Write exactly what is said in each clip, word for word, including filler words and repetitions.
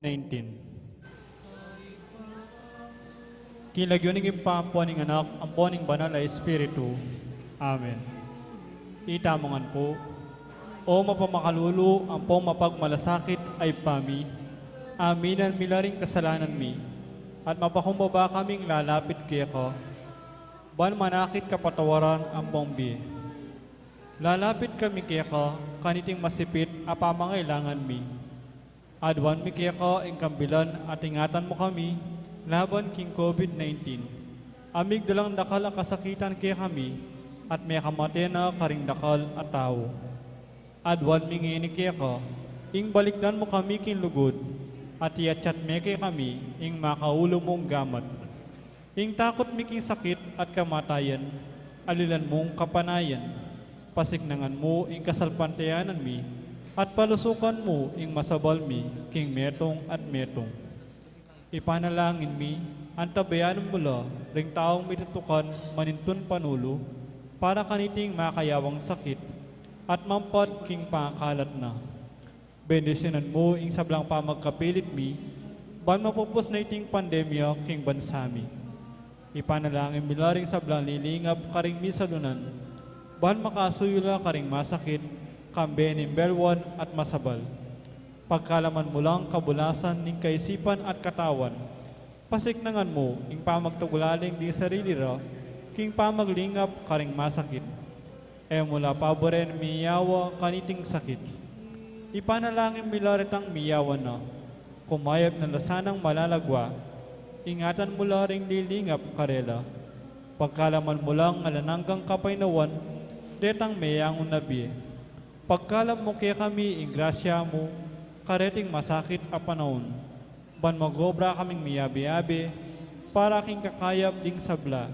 nineteen. King lagyu ning Ibpa, ampo ning Anak, ampo ning Banal a Espiritu. Amen. Ita mo ngan pu. O mapamakalulu, ampo mapagmalasakit a Ibpa mi, aminan mi la ring kasalanan mi, at mapakumbaba kaming lalapit keka, ban manakit kapatawaran ampong bie. Lalapit kami keka, kaniting masipit a pamangailangan mi. Aduan mi keka ing kambilan at ingatan mu kami laban king COVID nineteen. A migdalang dakal a kasakitan kekami at mekamate na karing dakal a tau. Aduan mi ngeni keka ing balikdan mu kami king lugud at iatsat me kekami ing makaulu mung gamat. Ing takut mi king sakit at kamatayan, alilan mung kapanayan. Pasiknangan mu ing kasalpantayanan mi, at palusukan mu ing masabal mi king metung at metung. Ipanalangin mi, antabayanan mu la ring taung mitutukan manintun panulu para kaniting makayawang sakit at mampad king pangakalat na. Bendisyunan mu ing sablang pamagkapilit mi, ban mapupus na iting pandemya king bansa mi. Ipanalangin mi la ring sablang lilingap karing misalunan, ban makasuyu la karing masakit, kambe ning belwan at masabal. Pagkalaman mu lang kabulasan ning kaisipan at katawan, pasiknangan mu ing pamagtagulaling ding sarili ra, king pamaglingap karing masakit. E mu la paburen miyawa kaniting sakit. Ipanalangin mi la retang miyawa na, kumayap na la sanang malalagwa, ingatan mu la ring lilingap karela. Pagkalaman mu lang alang anggang kapaynawan, detang meyangu na bie. Pagkalap mu kekami ing grasya mu, kareting masakit a panaun. Ban mag-obra kaming miyabe-yabe, para king kakayap ding sabla.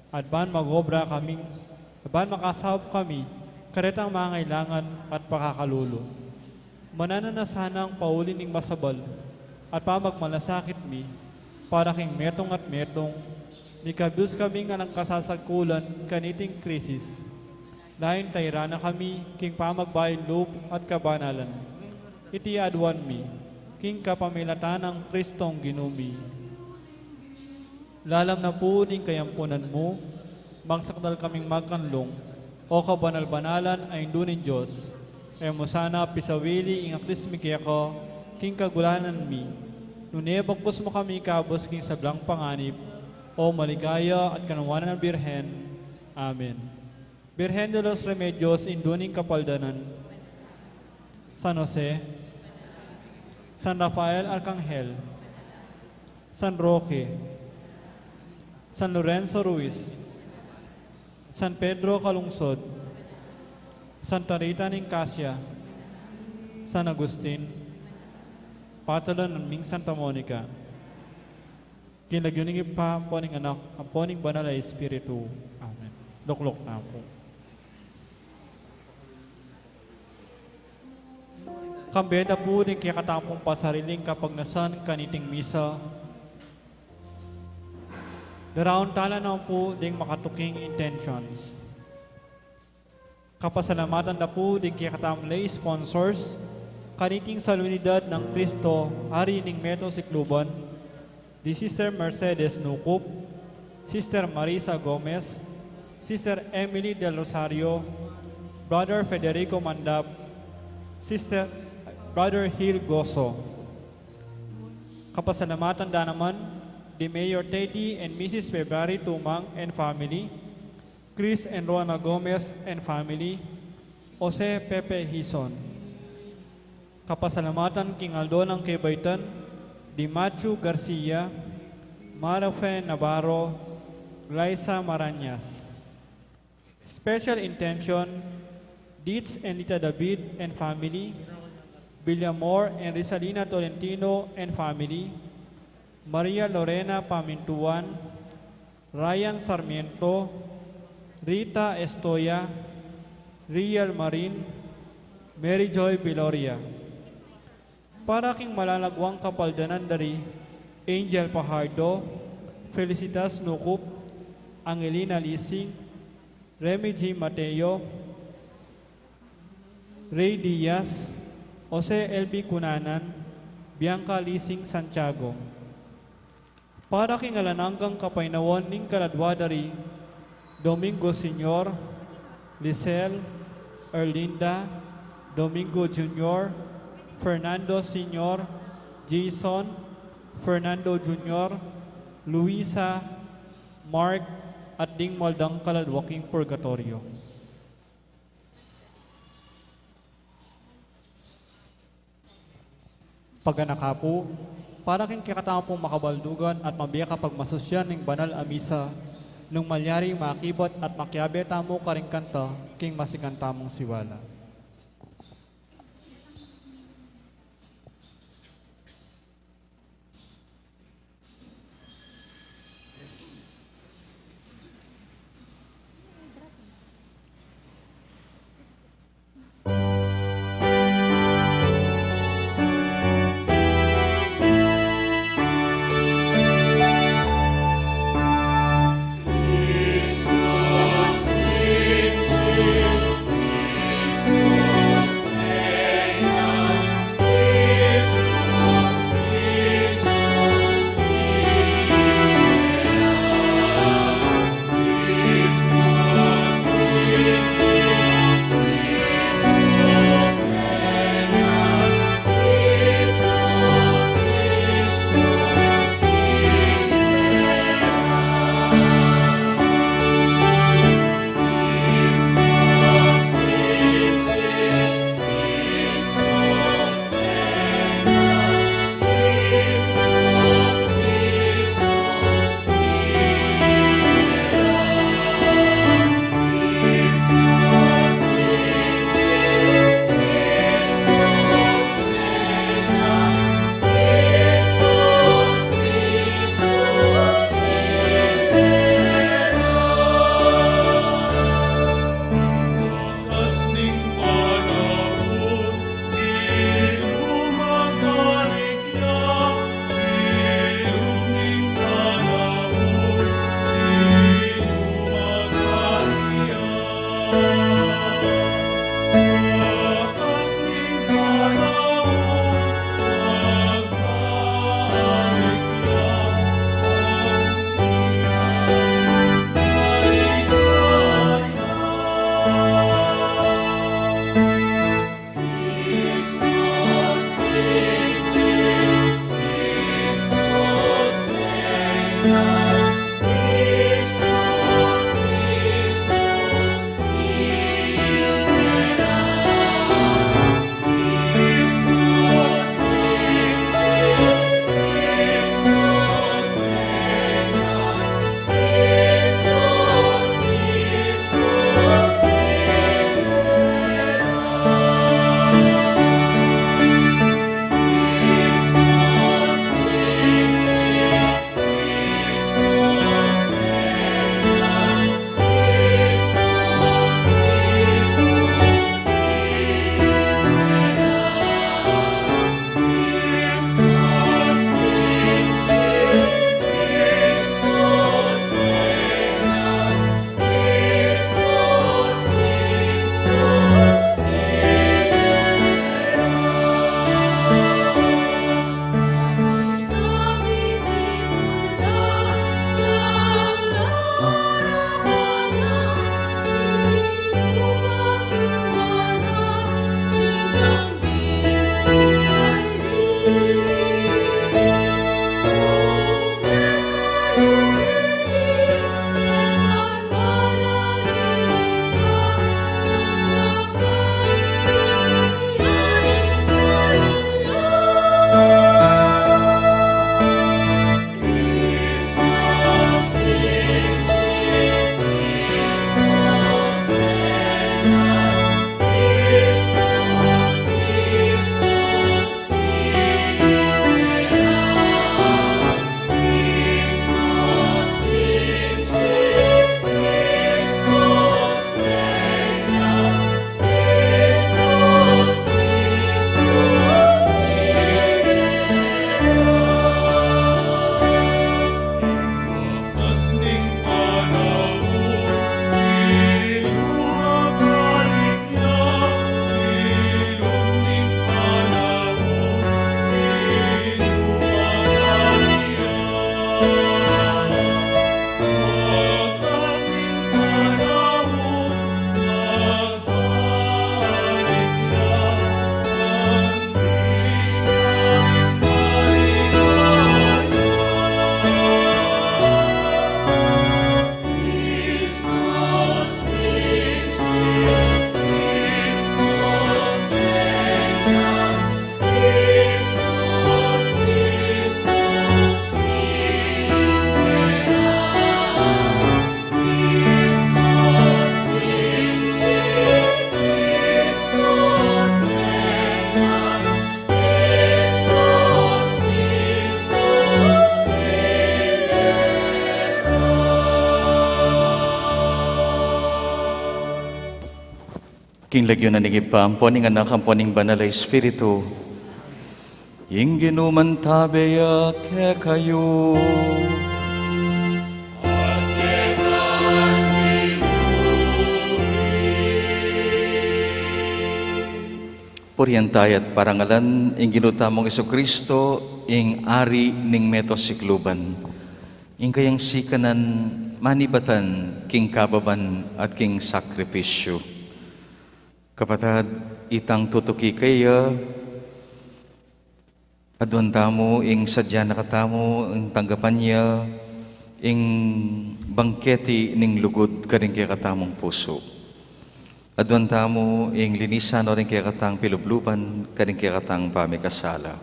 At ban mag-obra kaming, ban makasaup kami, karetang mangailangan at pakakalulu. Mananu na sanang pauli ning masabal, at pamagmalasakit mi, para king metung at metung, mikabus kaming alang kasasagkulan kaniting krisis. Lain tairan na kami, king pamagbayu lub at kabanalan. Iti aduan mi, king kapamilatan nang Kristong Ginu mi. Lalam na pu ning kayampunan mu, magsakdal kaming magkanlung, O kabanal-banalan a Indu ning Dios, e mu sana pisawili ing aklis mi keka, king kagulanan mi, nune bagkus mu kami ikabus king sablang panganib, O maligaya at kanwanan a Birhen. Amen. Birhen de los Remedios, Indu ning Kapaldanan, San Jose, San Rafael Arcangel, San Roque, San Lorenzo Ruiz, San Pedro Calungsod, Santa Rita ning Casia, San Agustin, patalanan ming Santa Monica. King lagyu ning Ibpa, ampo ning Anak, ampo ning Banal a Espiritu. Amen. Lukluk na pu. Kambe da pu ding kekatamung pasariling kapagnasan kaniting misa, daraun tala na pu ding makatuking intentions. Kapasalamatan da pu ding kekatamung lay sponsors kaniting Solenidad nang Cristo, Ari ning Metung Sikluban, di Sister Mercedes Nucup, Sister Marisa Gomez, Sister Emily Del Rosario, Brother Federico Mandap, Sister, Brother Gil Goso. Kapasalamatan da naman di Mayor Teddy and Missus February Tumang and family, Chris and Rona Gomez and family, Jose Pepe Hizon. Kapasalamatan king aldo nang kebaitan di Matthew Garcia, Mara Fe Navarro, Liza Marañas. Special intention, Dietz and Lita David and family, Villamor and Rizalina Tolentino and family, Maria Lorena Pamintuan, Ryan Sarmiento, Rita Estoya, Riel Marin, Mary Joy Viloria. Para king malalagwang kapaldanan da ri Angel Fajardo, Felicitas Nucup, Angelina Lising, Remy G Mateo, Ray Diaz, Jose L B Cunanan, Bianca Lising Santiago. Para king alang anggang kapaynawan ning kaladwa da ri Domingo Senior, Lisel, Erlinda, Domingo Junior, Fernando Senior, Jason, Fernando Junior, Luisa, Mark, at ding maldang kaladwa king purgatoryo. Paganaka pu, para king kekatamung makabaldugan at mabie kapagmasusyan ning banal a misa, nung malyari makibat at makiabe tamu karing kanta king masikan tamung siwala. King lagyu na ning Ibpa, ampo ning Anak, ampo ning Banal a Espiritu. Ing Ginu mantabe ya kekayu. Purian taya at parangalan ing Ginu tamung Jesucristo, ing Ari ning meto sikluban. Ing kayang sikanan manibatan king kababan at king sakripisyu. Kapatad, itang tutuki kaya, aduan tamu ing sadya na katamu ing tanggapan ya ing bangketi ning lugud karing kekatamung pusu. Aduan tamu ing linisan o ring kekatang pilubluban karing kekatang pamikasala.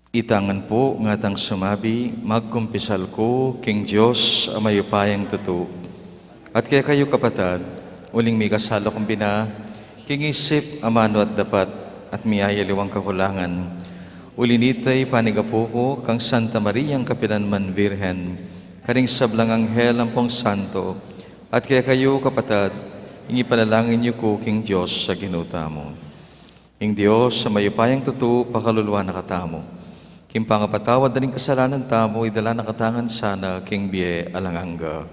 Itang ngan pu, ngatang sumabi, magkumpisal ku king Dios a mayupayang tutu. At kekayu kapatad, uling mikasala kung bina, king isip, amanu at dapat, at miyayaliwang kakulangan. Uli nita ipanigapu ku kang Santa Mariang kapilanman Birhen, karing sablang anghel ampong santo, at kekayu kapatad, ing ipanalangin yu ku king Dios a Ginu tamu. Ing Dios a mayupayang tutu pakaluluan na katamu. King pangapatawad da ring kasalanan tamu, idala na katamu ngan sana king bie alang angga.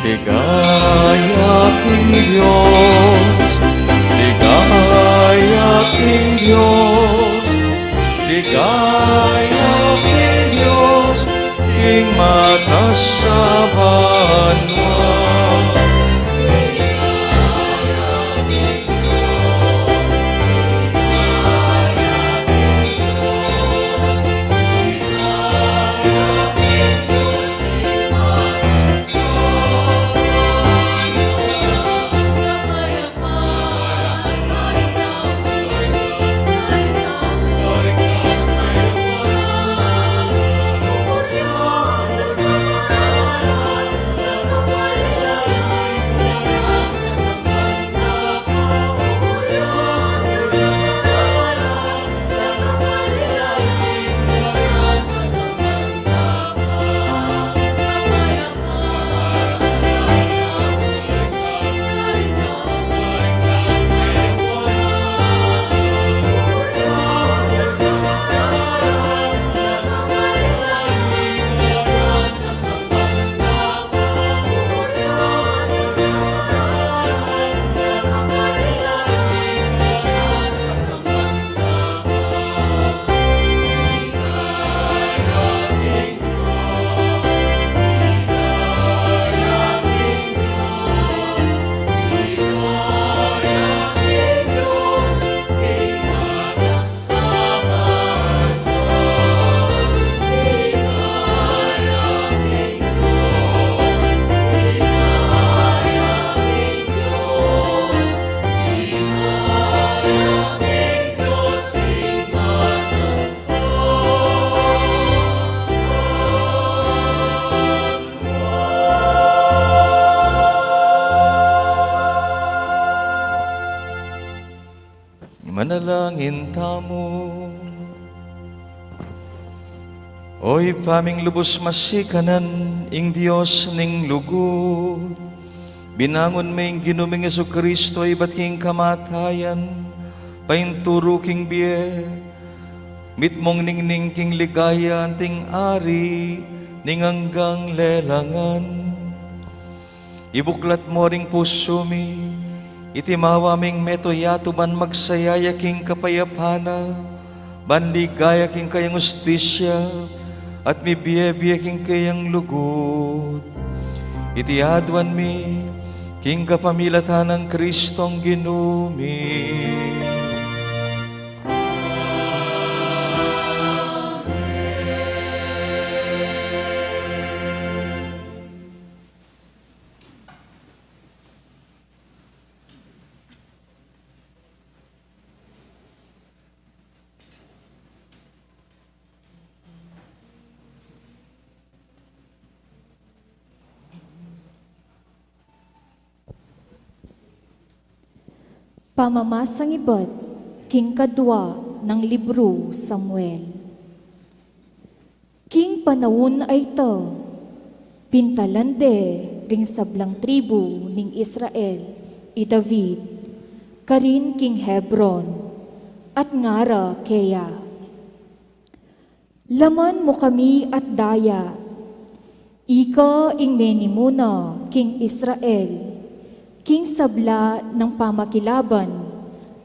Ligaya king Dios, ligaya king Dios, ligaya king Dios, king matas a banua. Manalangin tamu. O Ibpa ming lubus masikanan, ing Dios ning lugud, Binangun me ing Ginu ming Jesucristo ibat king kamatayan, painturu king bie, mitmung ningning king ligaya anting ari ning anggang lelangan. Ibuklat mu ring pusu mi iti mawa ming metung yatu ban magsayaya king kapayapan na, ban ligaya king kayang ustisya, at mibie-bie king kayang lugud. Iti aduan mi king kapamilatan nang Kristong Ginu mi. Pamamasang ibat king kadua nang libru Samuel. King panaun a ita, pintalan de ring sablang tribu ning Israel i David karin king Hebron, at ngara keya, "Laman mu kami at daya, ika ing menimuna king Israel, king sabla nang pamakilaban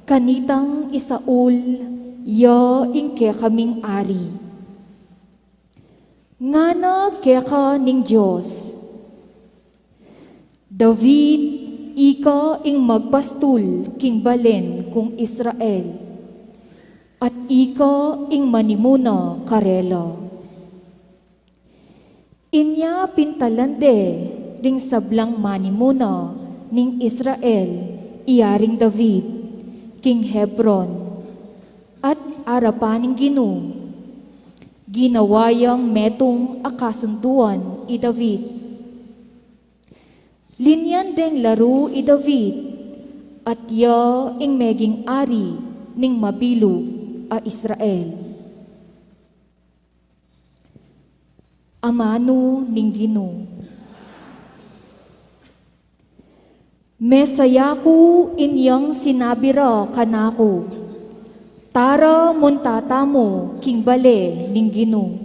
kanitang i Saul, ya ing kekaming ari." Ngana keka ning Dios, "David, ika ing magpastul king balen kung Israel, at ika ing manimuna karela." Inya pintalan de ring sablang manimuna ning Israel i Aring David king Hebron, at arapan ning Ginu, ginawa yang metung a kasunduan i David. Linyan deng laru i David, at ya ing meging ari ning mabilug a Israel. Amanu ning Ginu. Mesaya ku inyang sinabi ra kanaku, "Tara munta tamu king bale ning Ginu."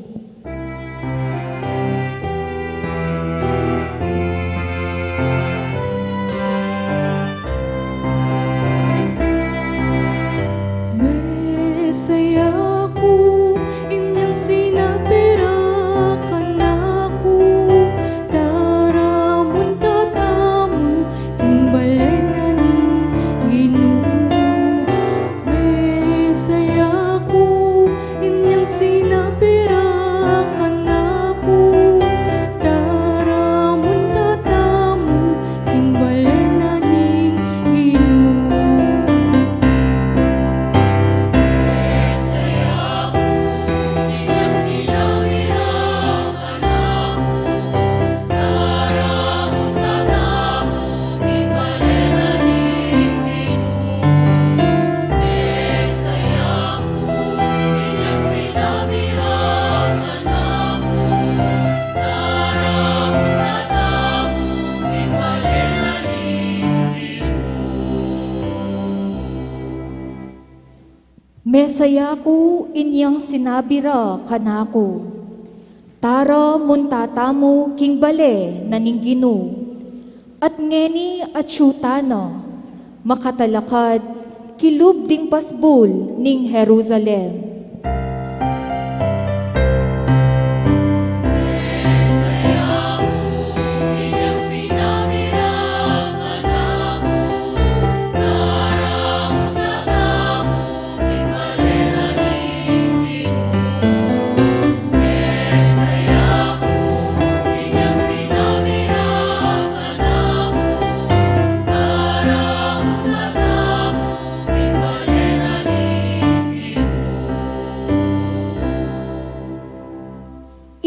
Mesaya ku inyang sinabi ra kanaku, "Tara munta tamu king bale na ning Ginu." Mesaya ku inyang sinabi ra kanaku, "Tara munta tamu king bale na ning Ginu." Mesaya ku inyang sinabi ra kanaku, "Tara munta tamu king bale na ning Ginu." At ngeni atsu tana, makatalakad kilub ding pasbul ning Jerusalem.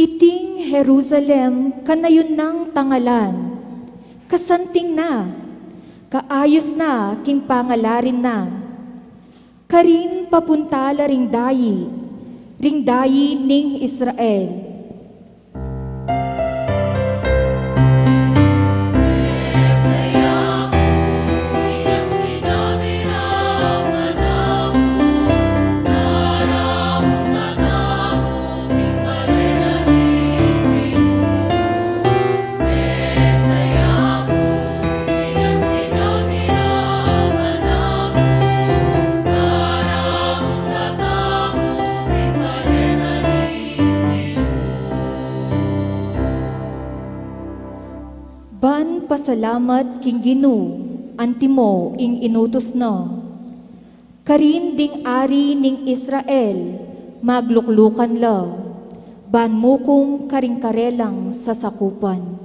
Iting Jerusalem kanayun nang tangalan, kasanting na, kaayus na king pangalarin na. Karin papunta la ring dayi, ring dayi ning Israel. Salamat king Ginu, antimo ing inutus na. Karin ding ari ning Israel, magluklukan la, ban mukum karing karelang sasakupan.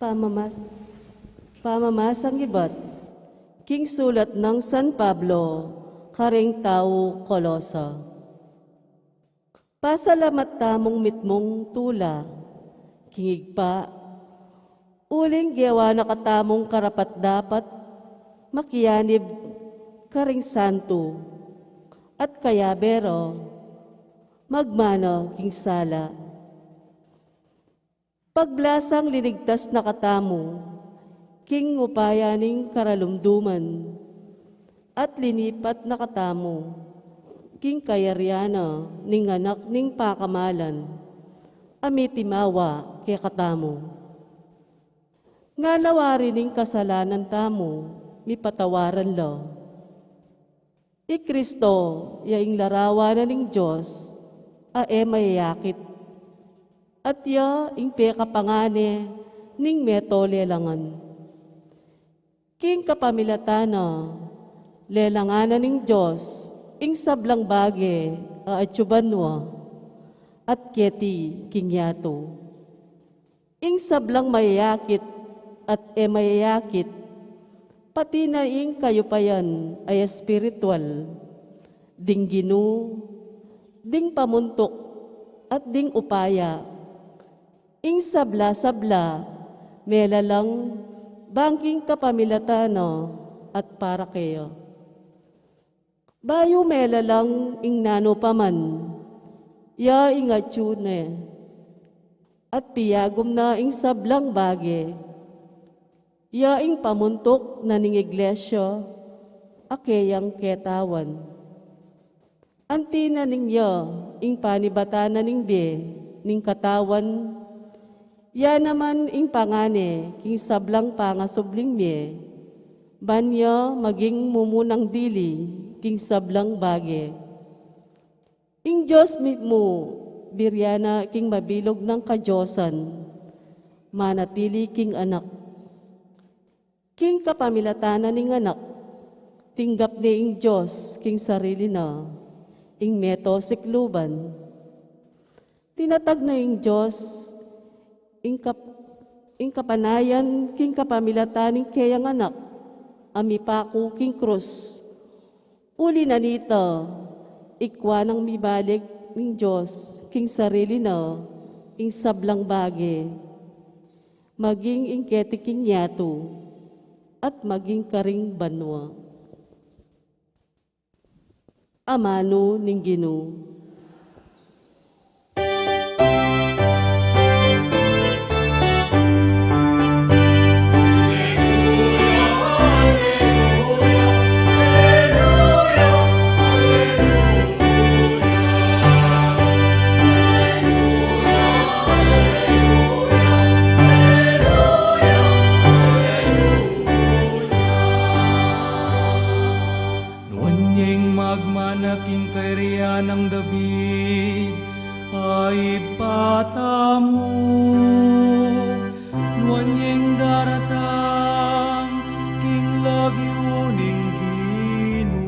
Pamamas-, pamamasang ibat king sulat nang San Pablo karing tau Colosa. Pasalamat tamung mitmung tula king Ibpa, uling gewa na katamung karapat-dapat makianib karing santu, at kayabe ra magmana king sala. Paglasang linigtas na katamu king upaya ning karalumduman, at linipat na katamu king kayarian na ning Anak ning pakamalan, a mitimawa kekatamu. Ngana wari ning kasalanan tamu, mipatawaran la. I Kristo ya ing larawan na ning Dios a e mayayakit, at ya ing pekapangane ning meto lelangan. King kapamilatan na, lelangan na ning Dios ing sablang bage a atyu banua at keti king yatu. Ing sablang mayayakit at e mayayakit, pati na ing kayupayan a espiritual, ding ginu, ding pamuntuk, at ding upaya, ing sabla-sabla, melalang bang king kapamilatan na at para keya. Bayu melalang ing nanu pa man, ya ing atyu ne, at piyagum na ing sablang bage, ya ing pamuntuk na ning iglesia a keyang ketawan. Anti na ning ya ing panibatan na ning bie ning katawan, ya naman ing pangane king sablang pangasubling mie, ban ya maging mumunang dili king sablang bage. Ing Dios mitmu birian na king mabilug nang kadiosan, manatili king Anak. King kapamilatan na ning Anak, tinggap ne ing Dios king sarili na ing meto sikluban. Tinatag na ing Dios ing kap-, ing kapanayan king kapamilatan ning keyang Anak a mipaku king krus. Uli na nita, ikua nang mibalik ning Dios king sarili na ing sablang bage, maging ing keti king yatu, at maging karing banua. Amanu ning Ginu. Nuan ya ing magmana king kayarian nang David a Ibpa tamu. Nuan ya ing daratang king lagyu ning Ginu.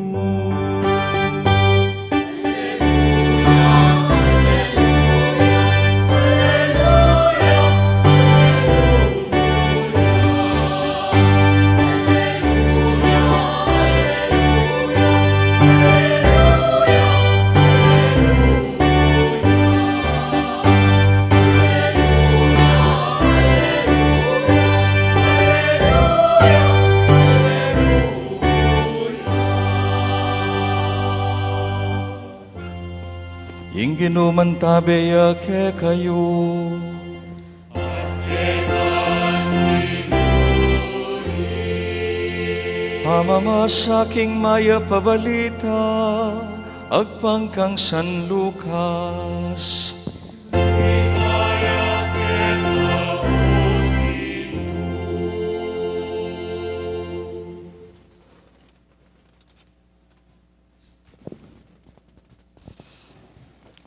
Ing Ginu mantabe ya kekayu. Pamamasa king Mayap a Balita agpang kang San Lucas.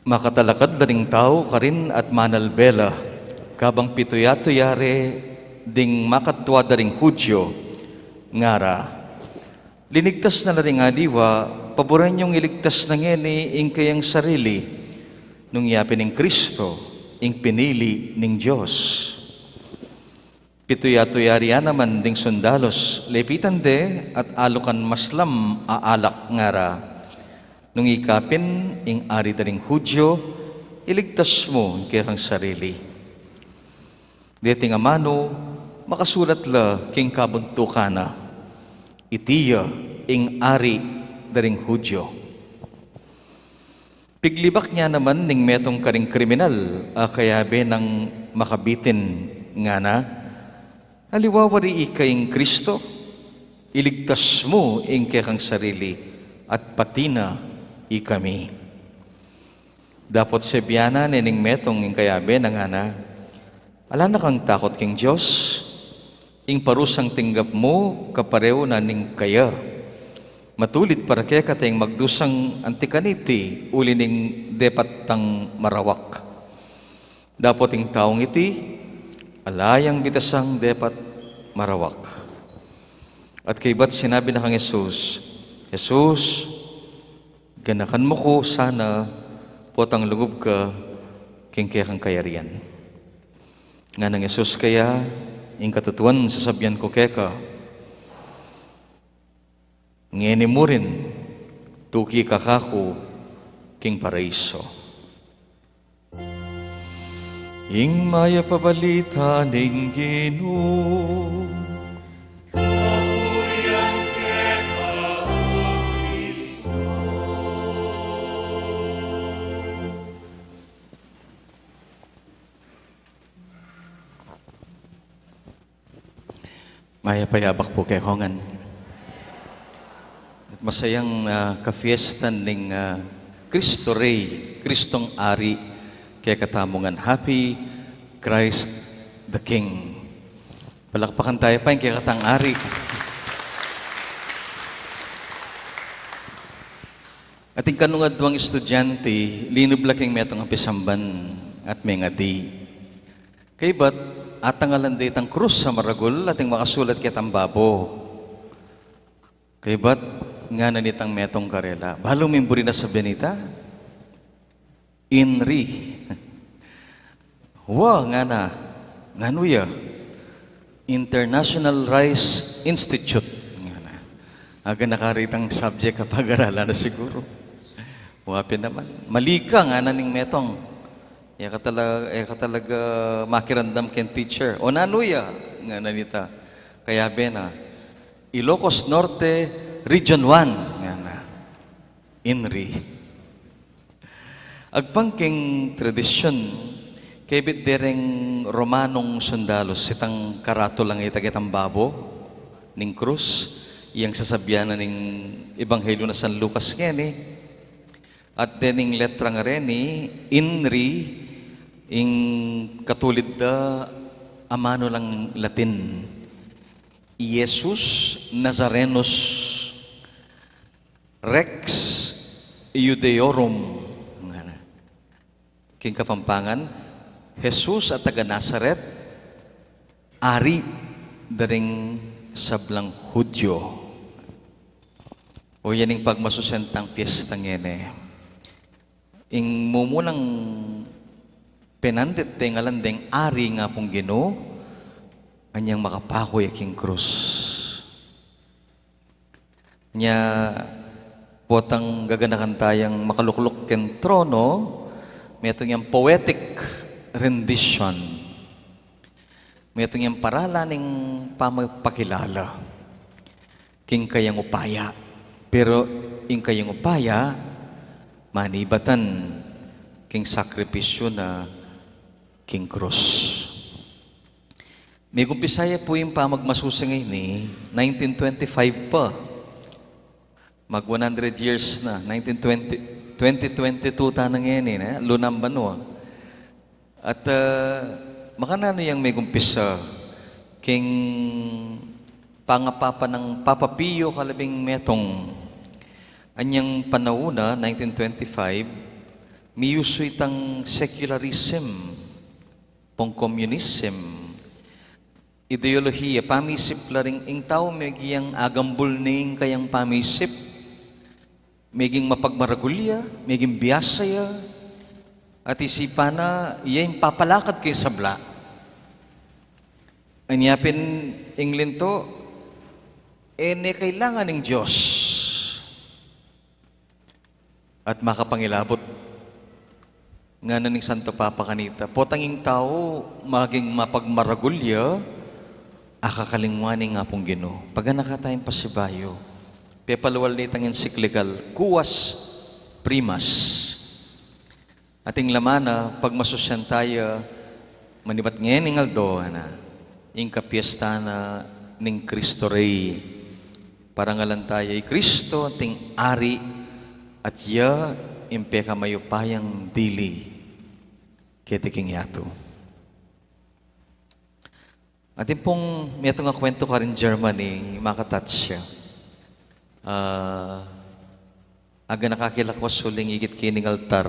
Makatalakad la ring tau karin at manalbe la, kabang pituya-tuya re ding makatua da ring Judio, ngara, "Linigtas na la ring aliwa, paburen yung iligtas na ngeni ing kayang sarili, nung ya pin ing Kristo, ing pinili ning Dios." Pituya-tuya ria naman ding sundalus, lepitan de at alukan maslam a alak, ngara, "Nung ika pin ing ari da ring Judio, iligtas mu ing kekang sarili. Deting amanu, makasulat la king kabuntukan na, 'Iti ya ing ari da ring Judio.'" Piglibak ne naman ning metung karing kriminal a kayabe nang makabitin, ngana, "Aliwa wari ika ing Kristo? Iligtas mu ing kekang sarili at pati na ikami." Dapot sebianan ne ning metung ing kayabe nang ngana, "Ala na kang takot king Dios. Ing parusang tinggap mu kaparehu na ning kaya. Matulid para keka teng magdusang anti kaniti uli ning depat tang marawak. Dapot ing taung iti, ala yang bidasang depat marawak." At kaybat sinabi na kang Jesus, "Jesus, ganakan mu ku sana, potang lugub ka king kekang kayarian." Nganang Jesus kaya, "Ing katutuan sasabian ku keka, ngeni murin tuki ka kaku king paraiso." Ing Mayap a Balita ning Ginu. Mayap a yabak pu kekongan. At masayang, ah, kafiestan ning, ah, Cristo Rey, Kristong Ari, kekatamu ngan. Happy Christ the King. Palakpakan taya pa ing kekatang Ari. Atin kanung adwang estudyante, linub la king metung a pisamban at mengadi. Kaybat, atangalan de itang krus a maragul, atin makasulat ketang babo. Kaybat, ngana nitang metung karela, "Balu ming buri na sabian ita? INRI." "Wa," ngana, "nganu ya?" "International Rice Institute," ngana. Aga na karitang subject a pag-aralan na siguru. "Wa pin naman." "Mali ka," ngana ning metung. E ka tala-, e ka talaga makiramdam keng teacher. "O nanu ya?" ngana nita. Kayabe na, "Ilocos Norte, Region one," ngana. "INRI." Agpang king tradisyun, kebit de reng Romanong sundalus itang karatulang ita ketang babo ning krus, yang sasabian na ning Ebanghelyo na San Lucas ngeni. At dening letra ngareni, INRI, ing katulid da amanu lang Latin, Iesus Nazarenus Rex Iudeorum, ngana. King Kapampangan, Jesus a taga Nazaret, Ari da ring sablang Hudyo. O yan ing pagmasusen tang fiesta ngeni. Ing mumunang penandit deng ngalan deng Ari nga pung Ginu, anyang makapaku ya king krus. Nya, potang gaganakan tayang makalukluk king trono, metung yang poetic rendition. Metung yang paralan ning pamapakilala king kayang upaya. Pero ing kayang upaya, manibatan, king sakripisyu na king krus. Migumpisa ya pu ing pamagmasusi ngeni, nineteen twenty-five pa. Mag one hundred years na, nineteen twenty, twenty twenty-two tana ngeni, ne? Lunang banua. At, ah, makananu yang migumpisa king pangapapa nang Papa Pio kalabing metung. Anyang panaun na, nineteen twenty-five, miyusu itang secularism, pang communism, ideolohiya, pamisip la ring ing tau megiang agambul ne ing kayang pamisip, meging mapagmaragul ya, meging biasa ya, at isipan na ya ing papalakad king sabla. Anya pin ing linto, e ne kailangan ing Dios. At makapangilabut ngana ning Santo Papa kanita, potang ing tau maging mapagmaragul ya, akakalingwan ne ing Apung Ginu. Paganaka tayang pasibayu, pepalual nitang encyclical, Quas Primas. At ing laman na, pagmasusyan taya, manibat ngening aldo, ana, ing kapiestan na ning Cristo Rey. Parangalan taya i Cristo, ating Ari, at ya ing pekamayupayang dili keti king yatu. Atin pung metung a kuwentu karin Germany, makatouch ya. Ah, aganaka ke lakwas uling ikit kening altar,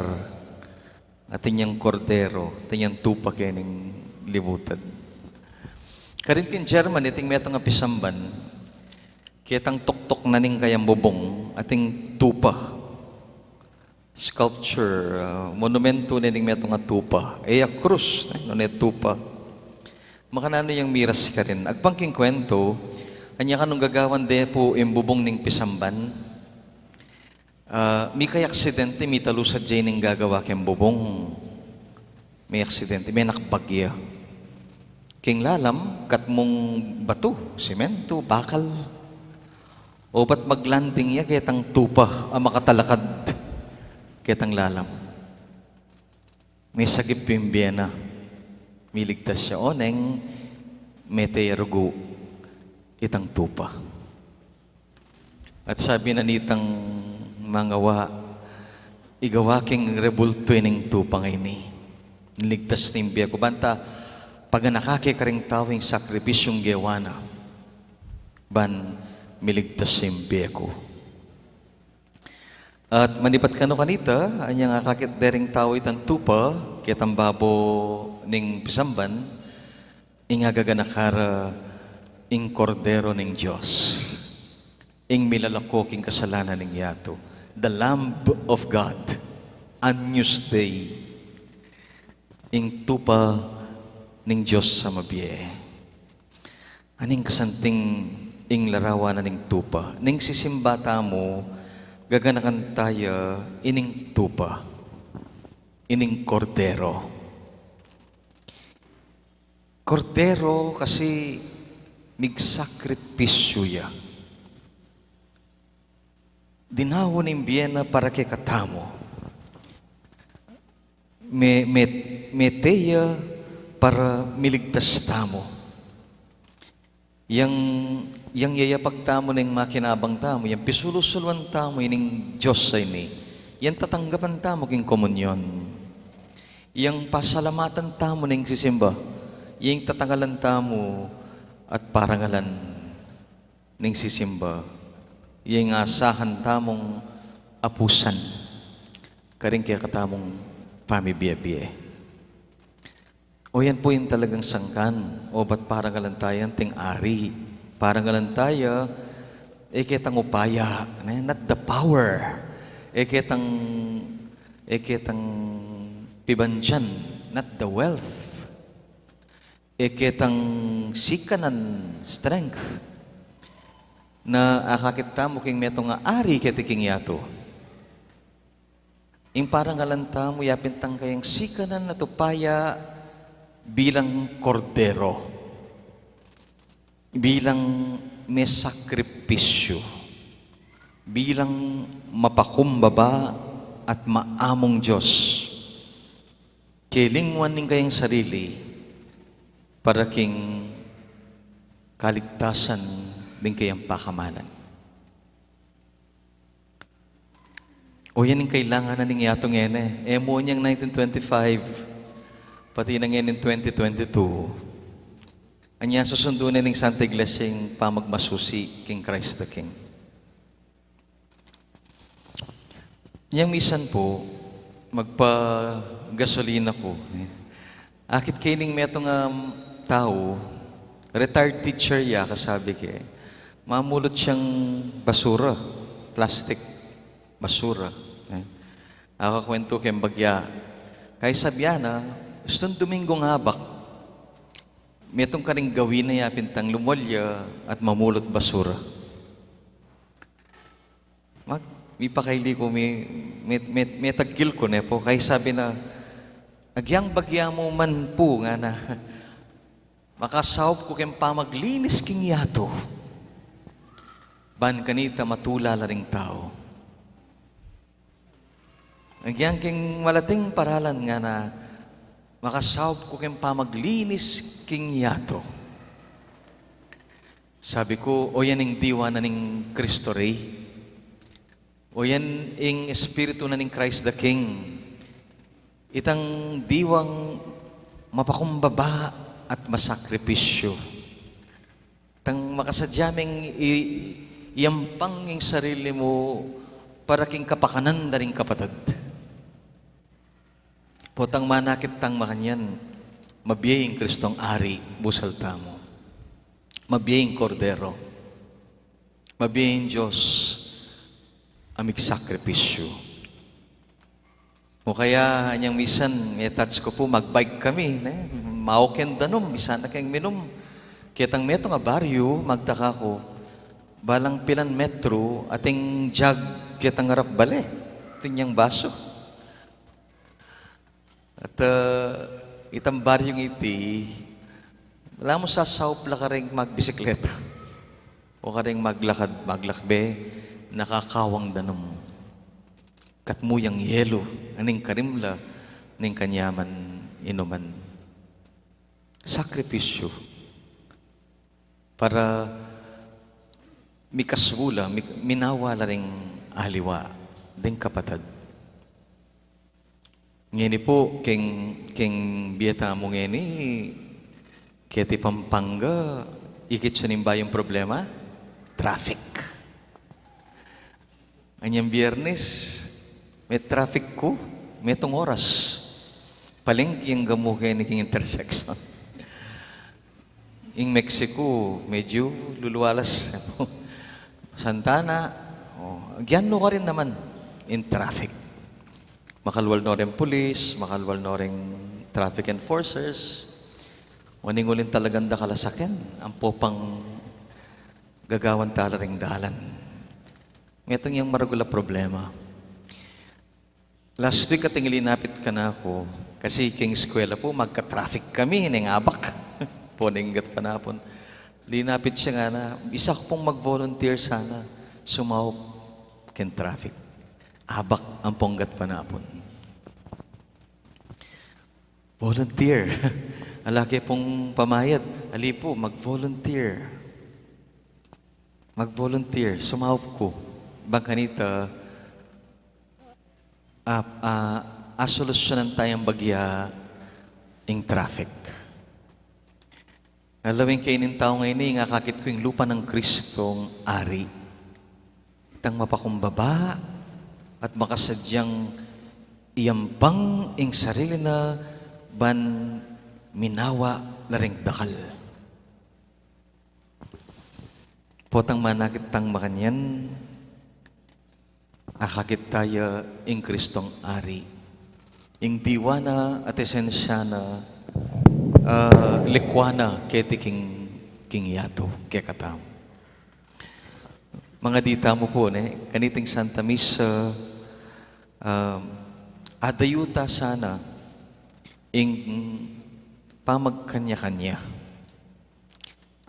atin yang kordero, atin yang tupa kening libutad. Karin king Germany, ating metung a pisamban, ketang tuktuk na ning kayang bubung, ating tupa. Sculpture, ah, monumentu ne ning metung a tupa. E ya krus, ne, nune tupa. Makananu yang miras karin. Agpang king kuwentu, anya kanung gagawan de pu ing bubung ning pisamban. Ah, mika-aksidente, mitalusad ya ining gagawa keng bubung. Me-aksidente, menakbag ya. King lalam, katmung batu, simentu, bakal. Obat mag-landing ya ketang tupa a makatalakad ketang lalam. Mesagip ing bie na, miligtas ya oneng mete ya rugu itang tupa. At sabi na nitang mangawa, igawa keng rebultu ining tupa ngeni. Niligtas ne ing bie ku, banta paganaka ke karing tau ing sakripisyung gewa na ban miligtas ing bie ku. At manibat kanu kanita, anyang akakit de ring tau itang tupa ketang babo ning pisamban, ing agaganaka ra ing Kordero ning Dios, ing milalako king kasalanan ning yatu, the Lamb of God, Agnus Dei, ing tupa ning Dios a mabie. Aning kasanting ing larawan na ning tupa. Ning sisimba tamu, gaganakan taya ining tupa, ining Kordero. Kordero kasi migsakripisyu ya. Dinaun ing bie na para kekatamu. Me, me, mete ya para miligtas tamu. Yang, yang yayapag tamu ning makinabang tamu, yang pisulu-suluan tamu ining Dios a ini, yang tatanggapan tamu king komunyon. Yang pasalamatan tamu ning sisimba, yang tatangalan tamu at parangalan ning sisimba, yang asahan tamung apusan karing kekatamung pamibie-bie. O yan pu ing talagang sangkan, obat parangalan taya anting ari, parangalan taya, e ketang upaya, ne? Not the power, e ketang, e ketang pibandian, not the wealth, e ketang sikanan, strength, na akakit tamu king metung a ari keti king yatu. Ing parangalan tamu, yapin tang kayang sikanan at upaya bilang kordero, bilang mesakripisyu, bilang mapakumbaba at maamung Dios. Kailing mu ing kayang sarili para king kaligtasan ding kayang pakamalan. O yan ing kailangan na ning yatu ngeni, e mu yang nineteen twenty-five, pati na ngeni twenty twenty-two. Anya susundu na ning Santa Iglesia ing pamagmasusi king Christ the King. Yang misan pu, magpagasolina ku. Akit ke ning metung a tau, retired teacher ya, kasabi ke, mamulot yang basura, plastic, basura. E, akakwentu keng bagya, kaya sabi na, istung Domingo ng abak, metung karing gawin na ya pin tang lumwalya at mamulot basura. Mag-, mipakaili ku, mi-, mi-, mi-, mitagkil ku ne pu. Kaya sabi na, "Agyang bagya mu man pu," ngana, "makasaup ku keng pamaglinis king yatu. Ban kanita matula la ring tau." Agyang keng malating paralan ngana, "Makasaup ku keng pamaglinis king yatu." Sabi ku, o yan ing diwa na ning Cristo Rey. O yan ing Espiritu na ning Christ the King. Itang diwang mapakumbaba at masakripisyo. Itang makasadya meng i-, iyampang ing sarili mu para king kapakanan da ring kapatad. Potang manakit tang makanyan, mabie ing Kristong Ari, busal tamu. Mabie ing Kordero. Mabie ing Dios a migsakripisyu. O kaya, anyang misan, e, touch ku pu, magbike kami, ne? Maoken danum, misan na keng minum. Ketang metung a baryu, magtaka ku, balang pilan metru, ating jug ketang arap bale. Ating yang basu. At, ah, itang baryung iti, ala mu sasaup la karing magbisikleta o karing maglakad, maglakbe, nakakawang danum. Katmu yang yelu, aning karimla ning kanyaman inuman. Sakripisyu para mikasbula, mik-, minawa la ring aliwa ding kapatad. Ngeni pu, keng, keng bie tamu ngeni, keti Pampanga, ikit sa ning bayung problema, traffic. Anyang Biyernes, me-traffic ku, metung oras. Palengke anggang mu keni king intersection. Ing Mexico, medyu lulualas. Santa Ana, o, agyan no karin naman ing traffic. Makalwal no ring pulis, makalwal no ring traffic enforcers. Waning uling talagang dakal a saken, ampo pang gagawan tala ring dalan. Metung yang maragul a problema. Last week, ating linapit kanaku, kasi keng eskwela pu, magka-traffic kami, neng abak. Pone ing gatpanapun. Linapit ya ngana, "Isa ku pung mag-volunteer sana, sumaup keng traffic." Abak ampong gatpanapun. Volunteer. Ala ke pung pamayad, ali pu, mag-volunteer. Mag-volunteer, sumaup ku. Bang kanita, a, a, asolusyonan tayang bagya ing traffic. Ala, ing keni ning tau ngeni, ing akakit ku ing lupa nang Kristong Ari. Itang mapakumbaba at makasadyang iyampang ing sarili na ban minawa la ring dakal. Potang manakit tang makanyan, akakit taya ing Kristong Ari. Ing diwa na at esensya na, ah, likwa na keti king, king yatu, kekatamu. Mangadi tamu pu, ne, kaniting Santa Misa, ah, adayu ta sana ing pamagkanya-kanya.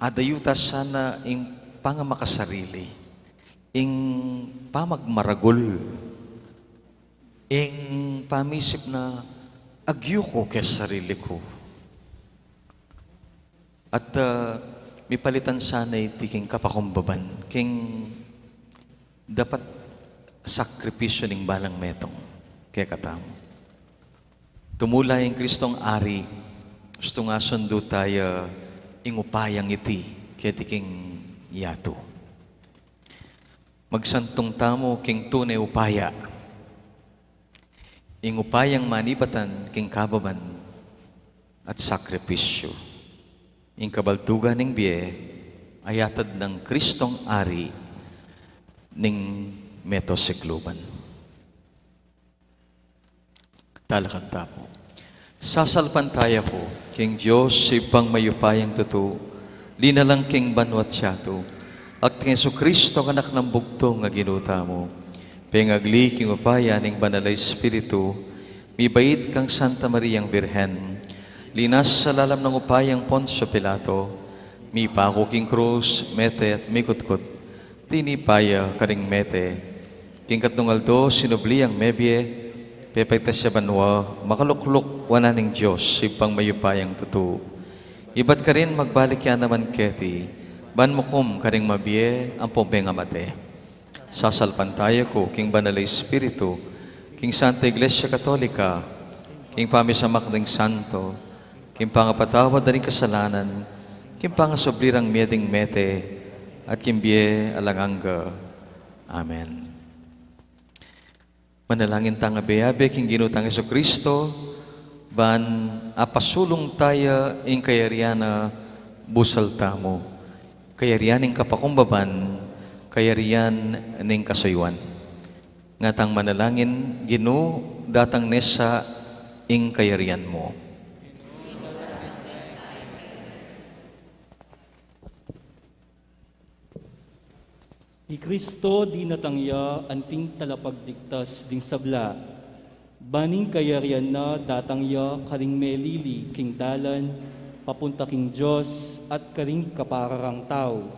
Adayu ta sana ing pangamakasarili, ing pamagmaragul, ing pamisip na Agyuku ke sarili ku. At, ah, mipalitan sana iti king kapakumbaban, king dapat sakripisyu ning balang metung kekatamu. Tumula ing Kristong Ari, ustung asundu taya ing upayang iti keti king yatu. Magsantung tamu king tune upaya. Ing upayang manibatan king kababan at sakripisyu. Ing kabaldugan ning bie a yatad nang Kristong Ari ning meto sikluban. Talakad tamu. Sasalpantaya ku king Dios, Ibpang mayupayang tutu, linalang king banua't yatu, at kang Jesucristo, Anak nang bugtung a Ginu tamu, pengagli king upaya ning Banal a Espiritu, mibait kang Santa Mariang Birhen, linas sa lalam nang upayang Poncio Pilato, mipaku king krus, mete at mikutkut, tinipa ya karing mete, king katlung aldo sinubli yang mebie, pepaitas ya banua, makalukluk wanan ning Dios, Ibpang mayupayang tutu. Ibat karin magbalik ya naman keti, ban mukum karing mabie ampong mengamate. Sasalpantaya ku king Banal a Espiritu, king Santa Iglesia Katolika, king pamisamak ding santo, king pangapatawad da ring kasalanan, king pangasubli rang mie ding mete, at king bie alang angga. Amen. Manalangin tang abe-abe king Ginu tang Jesucristo, ban apasulung taya ing kayarian na busal tamu, kayarian ning kapakumbaban, kayarian ning kasuyuan. Ngatang manalangin, Ginu, datang ne sa ing kayarian mu. I Kristo dinatang ya anting talapagligtas ding sabla. Ban ing kayarian na datang ya karing melili king dalan papunta king Dios at karing kapararang tau.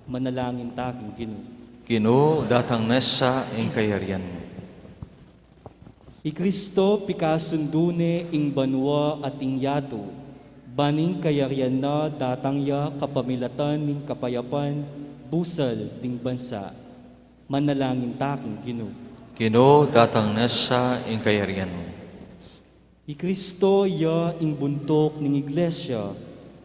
Manalangin ta king Ginu. Ginu, datang ne sa ing kayarian mu. I Kristo pikasundu ne ing banua at ing yatu, ban ing kayarian na datang ya kapamilatan ning kapayapan busal ding bansa. Manalangin ta king Ginu. Ginu, datang ne sa ing kayarian mu. I Kristo ya ing buntuk ning Iglesia,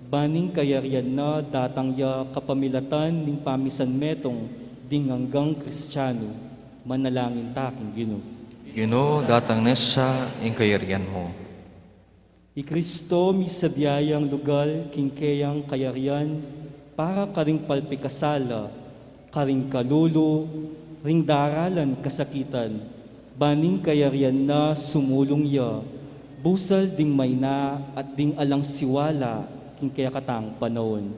ban ing kayarian na datang ya kapamilatan ning pamisanmetung ding anggang Kristianu. Manalangin ta king Ginu. Ginu, datang ne sa ing kayarian mu. I Kristo misadia yang lugal king keyang kayarian para karing palpikasala, karing kalulu, ring daralan kasakitan, ban ing kayarian na sumulung ya, busal ding maina at ding alang siwala king kekatang panaun.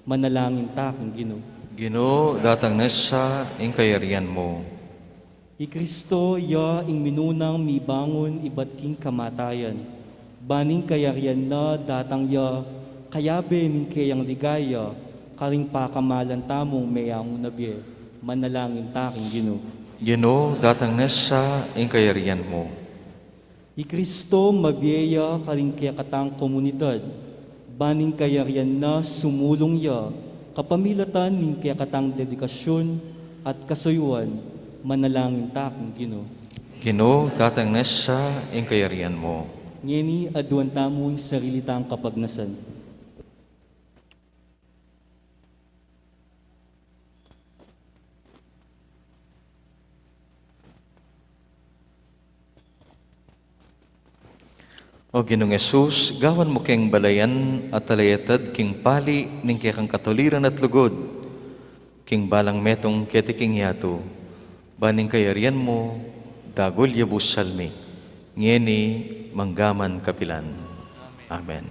Manalangin ta king Ginu. Ginu, datang ne sa ing kayarian mu. I Kristo ya ing minunang mibangun ibat king kamatayan, ban ing kayarian na datang ya kayabe ning keyang ligaya, karing pakamalan tamung meyangu na bie. Manalangin ta king Ginu. Ginu, datang ne sa ing kayarian mu. I Kristo mabie ya karing kekatang komunidad, ban ing kayarian na sumulung ya kapamilatan ning kekatang dedikasyun at kasuyuan. Manalangin ta king Ginu. Ginu, datang ne sa ing kayarian mu. Ngeni aduan tamu ing sarili tang kapagnasan. O Ginung Jesus, gawan mu keng balayan at talayatad king pali ning kekang katuliran at lugud, king balang metung keti king yatu, ban ing kayarian mu dagul ya busal mi, ngeni mangga man kapilan. Amen.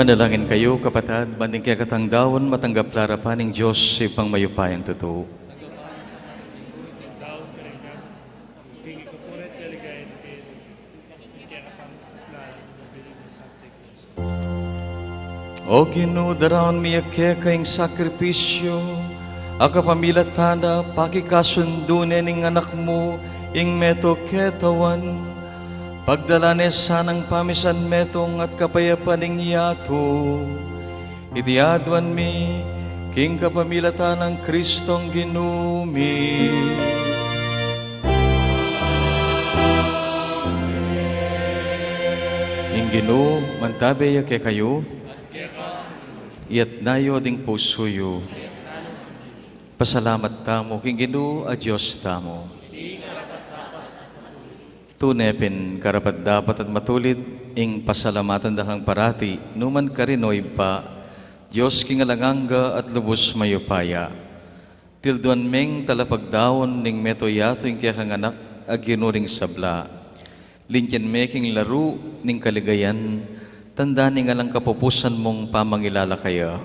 Manalangin kayu, kapatad, ban ding kekatang daun matanggap la ning Dios Ibpang mayupayang tutu. O Ginu, daraun mi ya keka ing sakripisyu a kapamilatan na pakikasundu ne ning Anak mu ing metung ketawan. Pagdalan ne sanang pamisan metung at kapayapan ing yatu. Iti aduan mi king kapamilatan nang Kristong Ginu mi. Ing Ginu mantabe ya kekayu. Iyatas yu ding pusu yu. Pasalamat tamu king Ginu a Dios tamu. Tune pin karapat-dapat at matulid ing pasalamatan da kang parati, nu man karin, o Ibpa, Dios king alang angga at lubus mayupaya. Tilduan meng talapagdaun ning metung yatu ing kekang Anak a Ginu ring sabla. Lintian me king laru ning kaligayan, tanda ning alang kapupusan mung pamangilala kaya.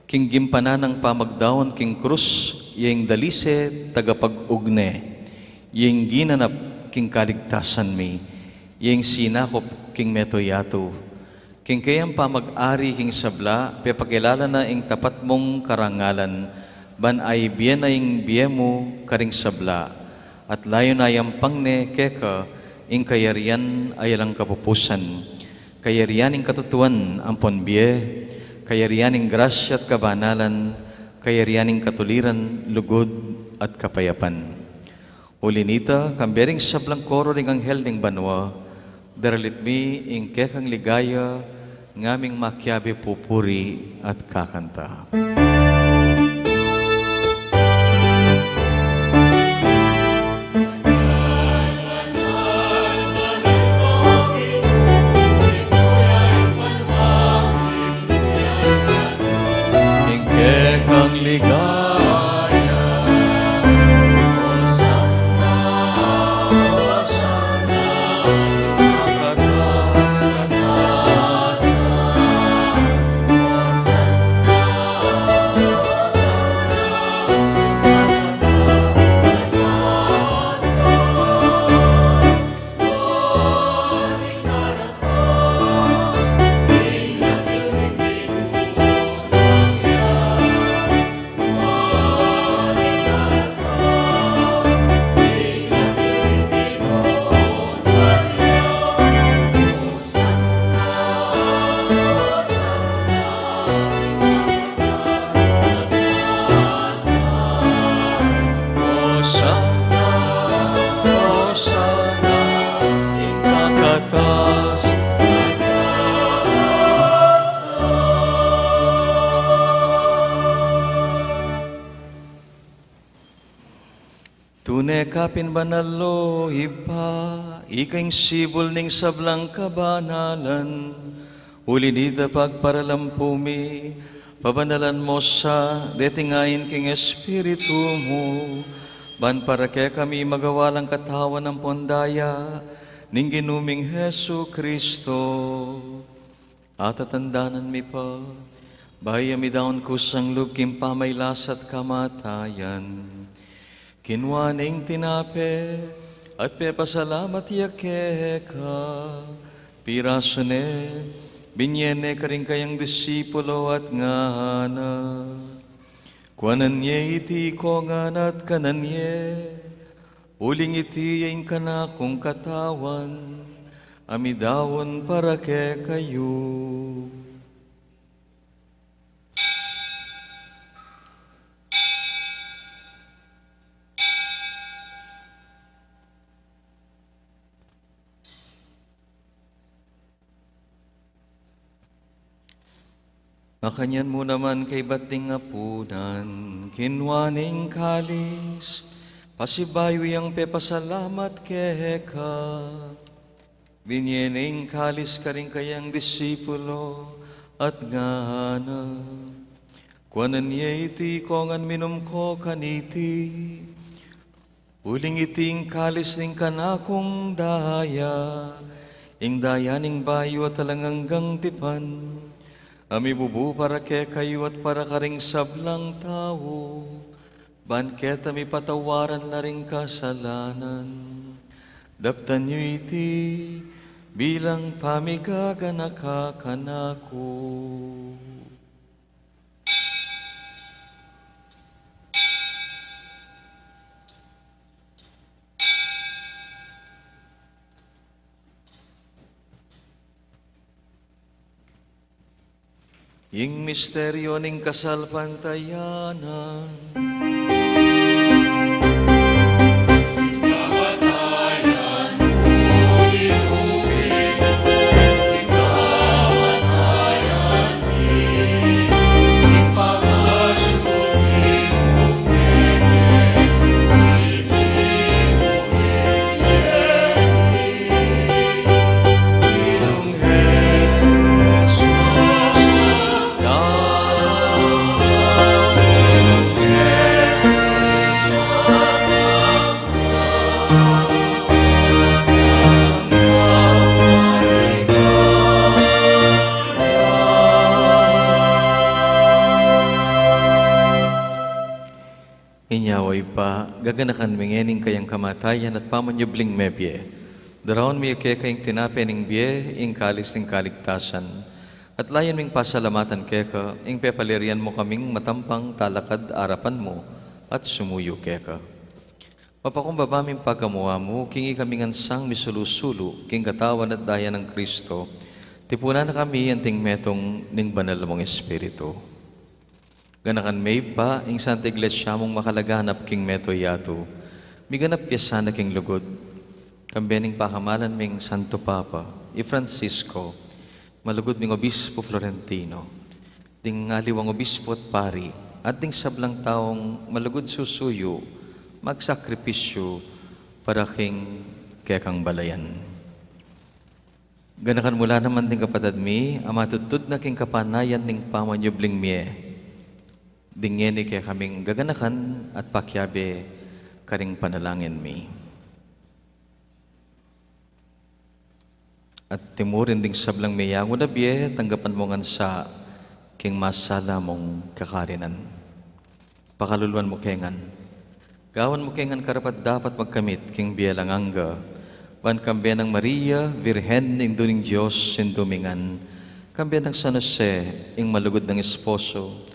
King gimpanan nang pamagdaun king krus, ya ing dalise tagapag-ugne, ya ing ginanap king kaligtasan mi, ya ing sinakup king metung yatu. King keyang pamag-ari king sabla, pepakilala na ing tapat mung karangalan, ban aibie na ing bie mu karing sabla, at layun a yampang ne keka ing kayarian a alang kapupusan. Kayarian ning katutuan ampon bie, kayarian ning grasya at kabanalan, kayarian ning katuliran, lugud at kapayapan. Uli nita, kambe ring sablang koro ring anghel ning banua, daralit mi ing kekang ligaya, ngaming makiabe pupuri at kakanta. Ing kekang ligaya. Tune ka pin banal, o Ibpa, ika ing sibul ning sablang kabanalan. Uli nita pagparalampu mi, pabanalan mu sa deting ain king Espiritu mu, ban para kekami magawa lang katawan ampon daya ning Ginu ming Jesucristo. Atatandanan mi pa, bayu ya midaun kusang lub king pamailas at kamatayan, kinua ne ing tinape, at pepasalamat ya keka, pirasu ne, binye ne karing kayang disipulo at ngana: Kuanan ye iti ikongan at kanan ye, uling iti ya ing kanakung katawan, a midaun para kekayu. Makanyan mu naman kaybat ding apunan, kinua ne ing kalis, pasibayu yang pepasalamat keka, binye ne ing kalis karing kayang disipulo, at ngana: Kuanan ye iti ikongan minum ko kaniti, uling iti ing kalis ning kanakung daya, ing daya ning bayu at alang anggang tipan, A mibubu para kekayu at para karing sablang tau, ban keta mipatawaran la ring kasalanan. Daptan yu iti bilang pamigaganaka kanaku. Ing misteryo ning kasalpantayanan. Inya, O Ibpa, gaganakan mi ngeni ing kayang kamatayan at pamanyubling mebie. Daraun mi keka ing tinape ning bie, ing kalis ning kaligtasan. At layan ming pasalamatan keka, ing pepaliran mu kaming matampang talakad arapan mu at sumuyu keka. Mapakumbaba ming pagamu-amu, king ikami ngan sang misulu-sulu king katawan at daya nang Kristo, tipunan na kami anting metung ning Banal mung Espiritu. Ganakan me Ibpa ing Santa Iglesia mung makalaganap king mabilug a yatu. Miganap ya sana king lugud. Kambe ning pakamalan ming Santo Papa, i Francisco, malugud ming Obispo Florentino, ding aliwang obispo at pari, at ding sablang taung malugud susuyu, magsakripisyu para king kekang balayan. Ganakan mu la naman ding kapatad mi a matudtud na king kapanayan ning pamanyubling mie. Ding ngeni kekaming gaganakan at pakiabe karing panalangin mi. At timurin ding sablang meyangu na bie, tanggapan mu ngan sa king masala mung kakarinan. Pakaluluan mu ke ngan. Gawan mu ke ngan karapat-dapat magkamit king bie alang angga, ban kambe nang Maria, Virgen, Indu ning Dios, Indu mi ngan, kambe nang San Jose, ing malugud nang esposo,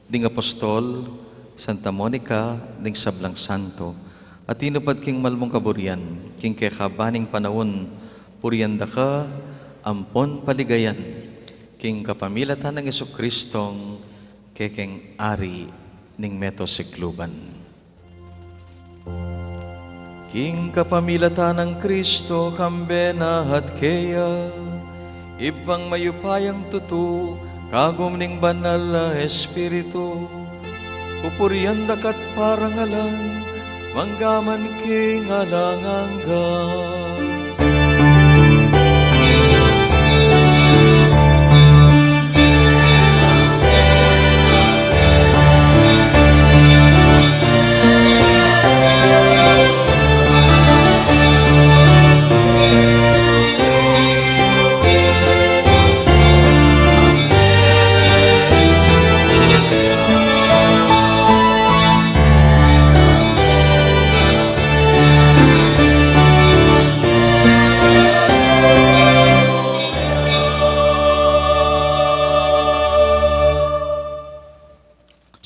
ding apostol, Santa Monica, ding sablang santo, a tinupad king mal mung kaburian, king kekaban ning panaun, purian da ka ampon paligayan, king kapamilatan nang Jesucristong kekeng Ari ning meto sikluban. King kapamilatan nang Kristo, kambe na at keya, Ibpang mayupayang tutu, kagum ning Banal a Espiritu, pupurian da ka't parangalan, manggaman king alang angga.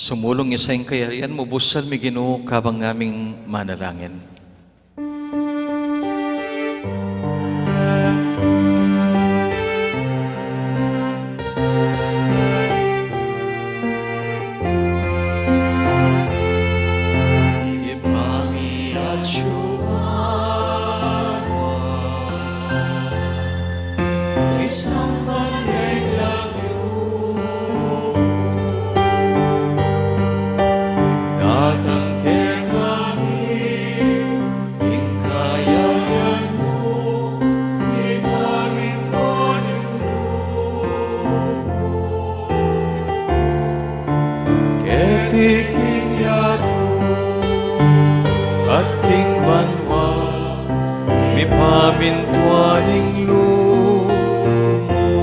Sumulung ya sa ing kayarian mu, busal mi Ginu, kabang ngaming manalangin. Ibpa mi atsu ka banua, misamban ya ing lagyu mu, datang kekami ing kayarian mu, mipamintuan ing lub mu keti king yatu at king banua, mipamintuan ing lub mu.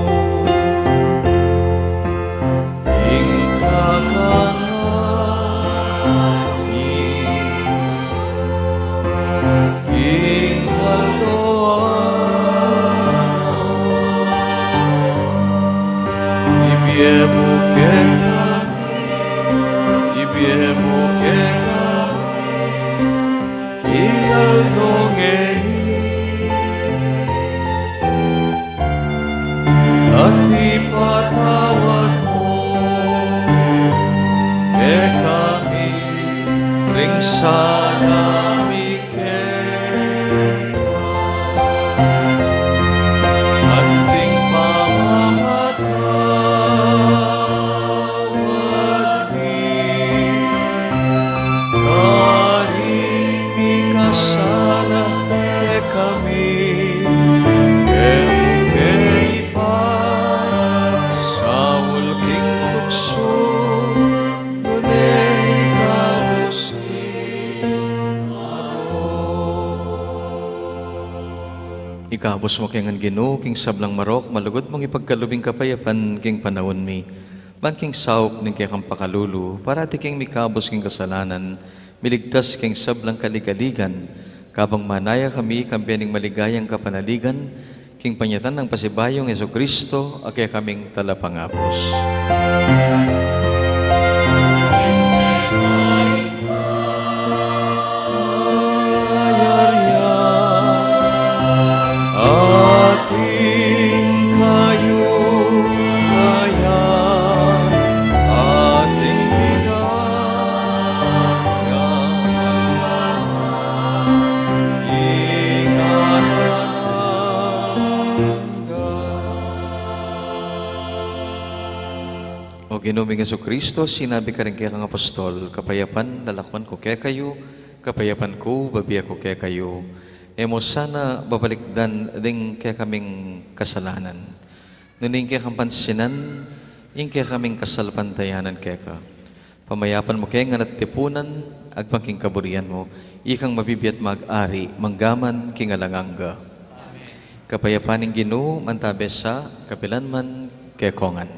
Sana mi keka, anting pamamatawad mi, karing mikasala kekami, e mu ke ipaisaul king tuksu, nune ikabus Ikabus mu ke ngan, Ginu, king sablang marok, malugud mung ipagkalub ing kapayapan king panaun mi. Ban king saup ning kekang pakalulu, parati keng mikabus king kasalanan, miligtas king sablang kaligaligan, kabang manaya kami kambe ning maligayang kapanaligan, king panyatang nang pasibayung Jesucristo, a kekaming Talapangabus. Atin kayu, atin ligaya, O Ginu ming Jesucristo, sinabi karing kekang apostol, kapayapan lalakwan ku kekayu, kapayapan ku babie ku kekayu. E mu sana babalikdan ding kekaming kasalanan, nune ing kekang pansinan ing kekaming kasalpantayanan keka. Pamayapan mu ke ngan at tipunan, agpang king kaburian mu, ikang mabibie at mag-ari, mangga man king alang angga. Kapayapan ning Ginu, mantabe sa kapilan man kekongan.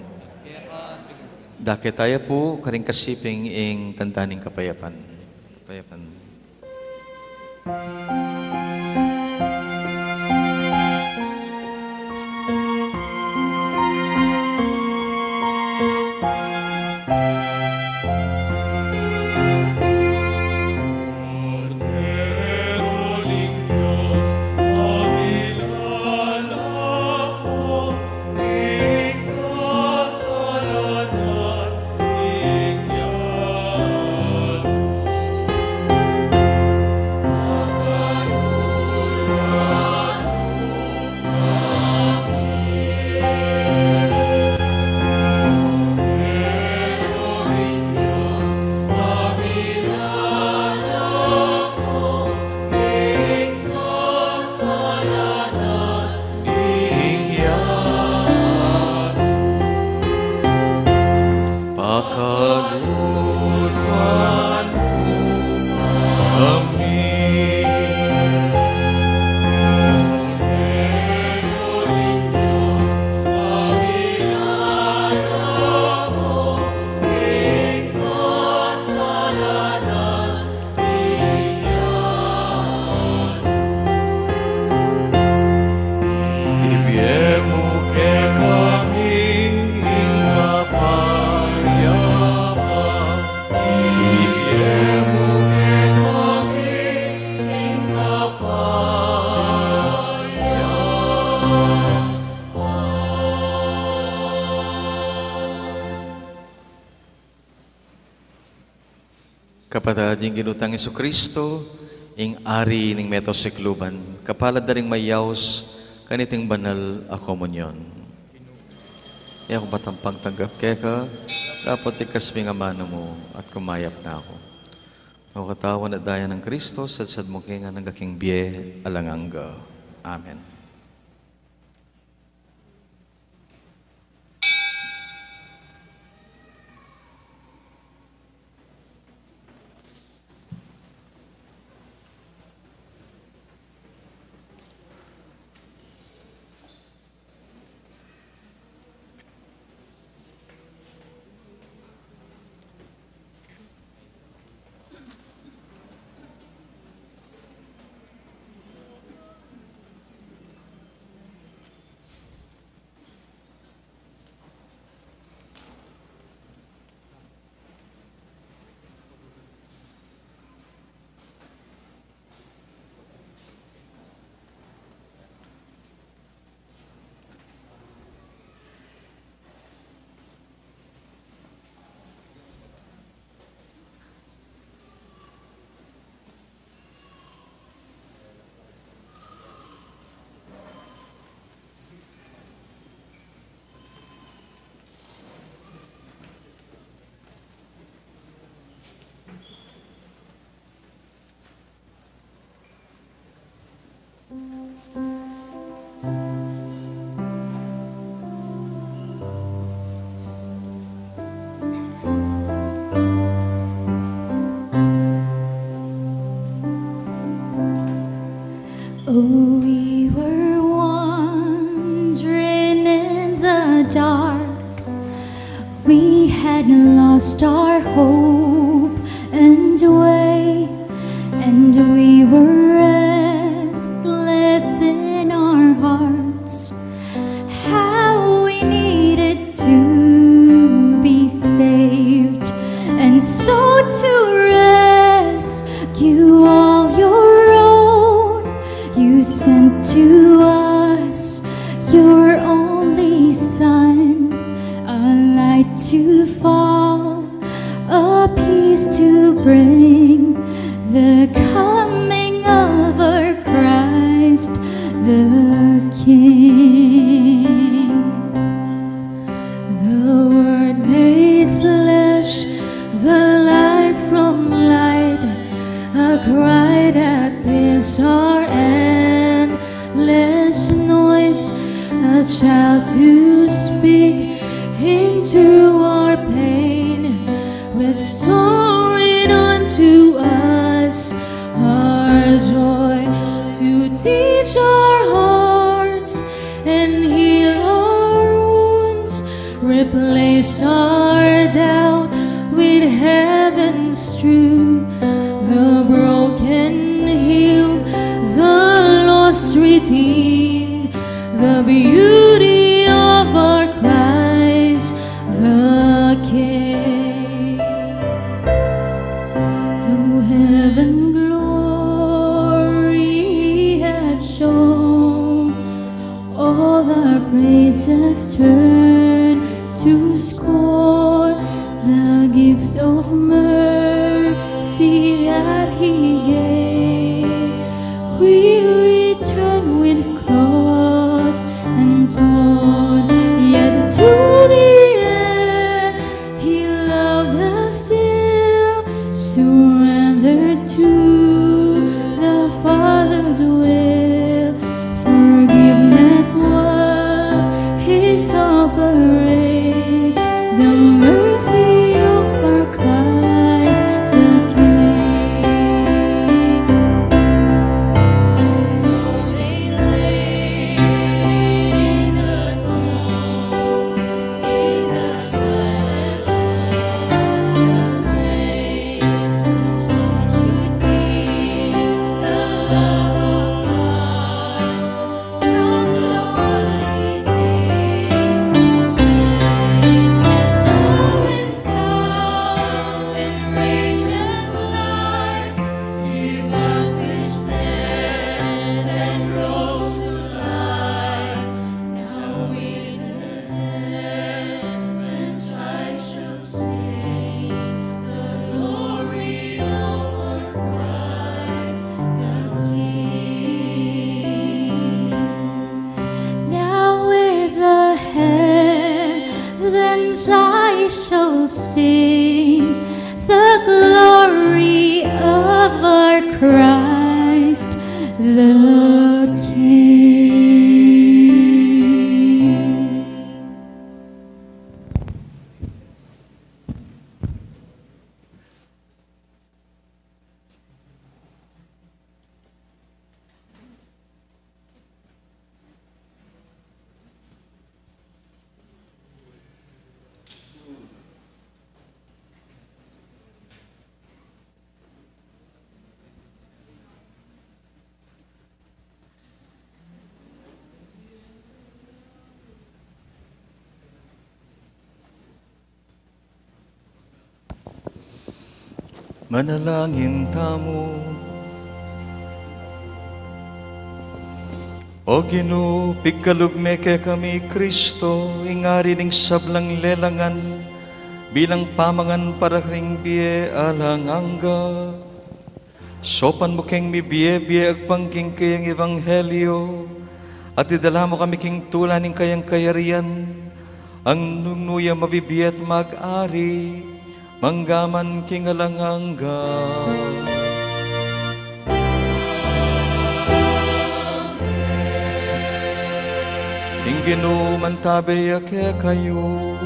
Dake taya pu karing kasiping ing tanda ning kapayapan. Kapayapan. Pakaluluan mu kami. Ibie mu kekami ing kapayapan. Ibie mu kekami ing kapayapan. Kapatad, ing Ginu tang Jesucristo, ing Ari ning meto sikluban, kapalad da ring mayaus kaniting banal a komunyon. E ku matampang tanggap keka, dapot ikasming amanu mu at kumayap na ku. O katawan at daya nang Kristo, sadsad mu ke ngan angga king bie alang angga. Amen. Lost our hope and way, and we were restless in our hearts. How we needed to be saved, and so to rescue all your own, you sent to us your only Son, a light to fall, a peace to bring, the coming of our Christ the King. The Word made flesh, the light from light, a cry that fills our endless noise, a child to speak into our pain, restoring unto us our joy, to teach our hearts and heal our wounds, replace our doubt with heaven's truth. The broken healed, the lost redeemed, the beauty of our Christ the King. Though heaven glory had shone, all our praises turn to scorn. The gift of mercy that he gave, we return with cross and torn. Yet to the end, he loved us still, surrendered to the Father's will. Forgiveness was his offering, the mercy of our Christ the King. Although they laid in the tomb, in the silence of the grave, so should be the love of God. From the world he came to save, and so in power and radiant light, he vanquished death and rose to life. Now in the heavens I shall sing the glory of our Christ the King. Now with the heavens I shall sing the glory of our Christ the King. Manalangin tamu. O Ginu, pigkalub me kekami i Kristo, ing Ari ning sablang lelangan, bilang pamangan para king bie alang angga. Saupan mu keng mibie-bie agpang king kayang ebanghelyo, at idala mu kami king tula ning kayang kayarian, nung nu ya mabibie at mag-ari, mangga man king alang angga. Ing Ginu mantabe ya kekayu.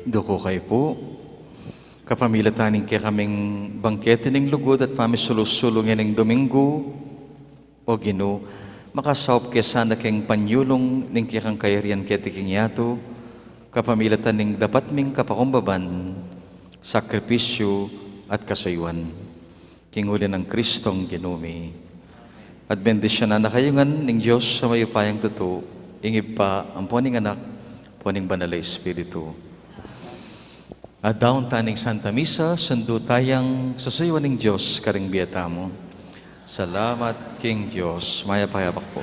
Duku kayu pu. Kapamilatan ning kekaming bangkete ning lugud at pamisulu-sulu ngening Domingo, O Ginu, Makasaup ke sana king panyulung ning kekang kayarian keti king yatu, kapamilatan ning dapat ming kapakumbaban, sakripisyu, at kasuyuan. King uli nang Kristong Ginu mi. At bendisyunan na kayu ngan ning Dios a mayupayang tutu, ing Ibpa, ampo ning Anak, ampo ning Banal a Espiritu. At daun ta ning Santa Misa, sundu tayang susuyuan ning Dios karing bie tamu. Salamat king Dios. Mayap a yabak pu.